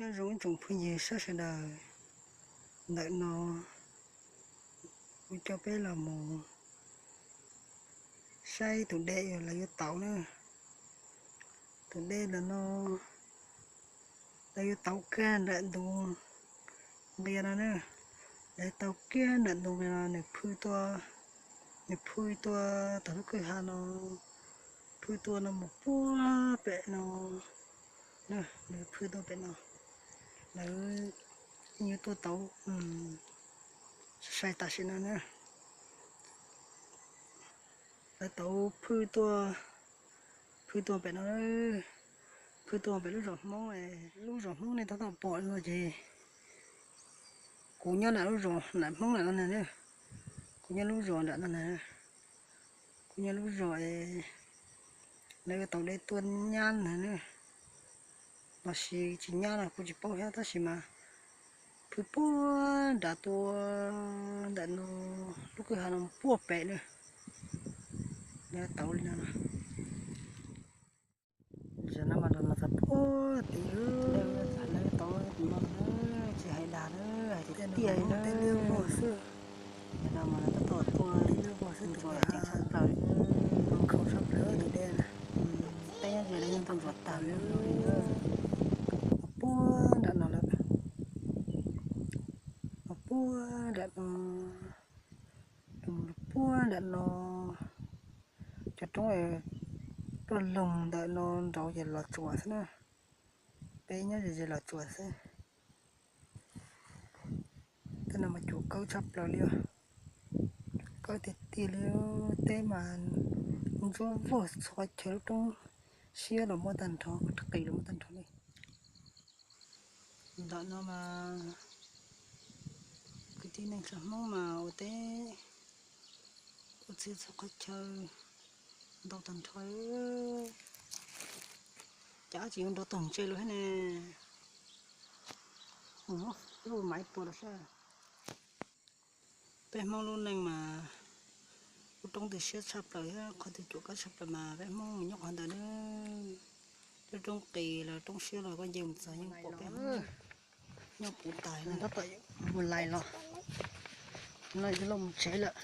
Nyob zoo ib tsoom phooj ywg sawv daws, ntawm no kuv coj peb los mus saib tus dej uas lawv yuav tauv na. Tus dej ntawm no lawv yuav tauv kiag nram ntug nqia no na. Lawv tauv kiag nram ntug nqia no, nws phwj tuaj, nws phwj tuaj tau lub kwj ha no, phwj tuaj no mus puag pem no, nws phwj tuaj pem no. Lawv yuav tuaj tauv sai sai tam sim no na. Lawv tauv phwj tuaj, phwj tuaj pem no, phwj tuaj pem lub zos Hmoob. Lub zos Hmoob nej tab tom pom no ces kuv nyob nram lub zos nram Hmoob nram no na. Kuv nyob lub zos nram no na. Kuv nyob lub zos, lawv yuav tauv dej tuaj nyab na, los sis tsis nyab los kuv tsis paub thiab, tab sis mas phwj puag nrad tuaj ntawm no, lub kwj ha no puag pem na. Lawv tauv li no. Zaum no mas los txog puag tid, lawv tauv tus no, tsis hais dag na, hais tiag tiag li na. Zaum no mas lawv tab tom tuaj ntxuav ceev tshaj plaws, khaum tshaj plaws tus dej na. Peb nyob ze no yeej tuaj ntxuav tag li. Puag nram no lawm, puag nram no, puag nram no. Cov roob roj loog ntawm no nraud ces los tsuas xwb na. Peb nyob ze ze los tsuas xwb. Tej no mas cuam kawb tshaj plaws li os. Kawb tiag tiag li, teb mas ntsuab vog txhua qhov chaw, lub roob siab los muaj tag nrho, qis los muaj tag nrho li. Ntawm no mas kwv tij neej tsa Hmoob mas ua teb ua txiv txhua qhov chaw ntau tag nrho. Cas dab tsi yuav nrov toog ntse lawm thiab ne. Lub mas ib puas los saib. Peb Hmoob lub neej mas lub roob twg siab tshaj plaws thiab qhov twg cuam kawb tshaj plaws mas peb Hmoob mus nyob qhov ntawd na. Lub roob qis los roob siab los koj nce mus txog yeej pom peb Hmoob nyob puv tas na. Tab tom mus lais los no, yuav los mus tsev lawm.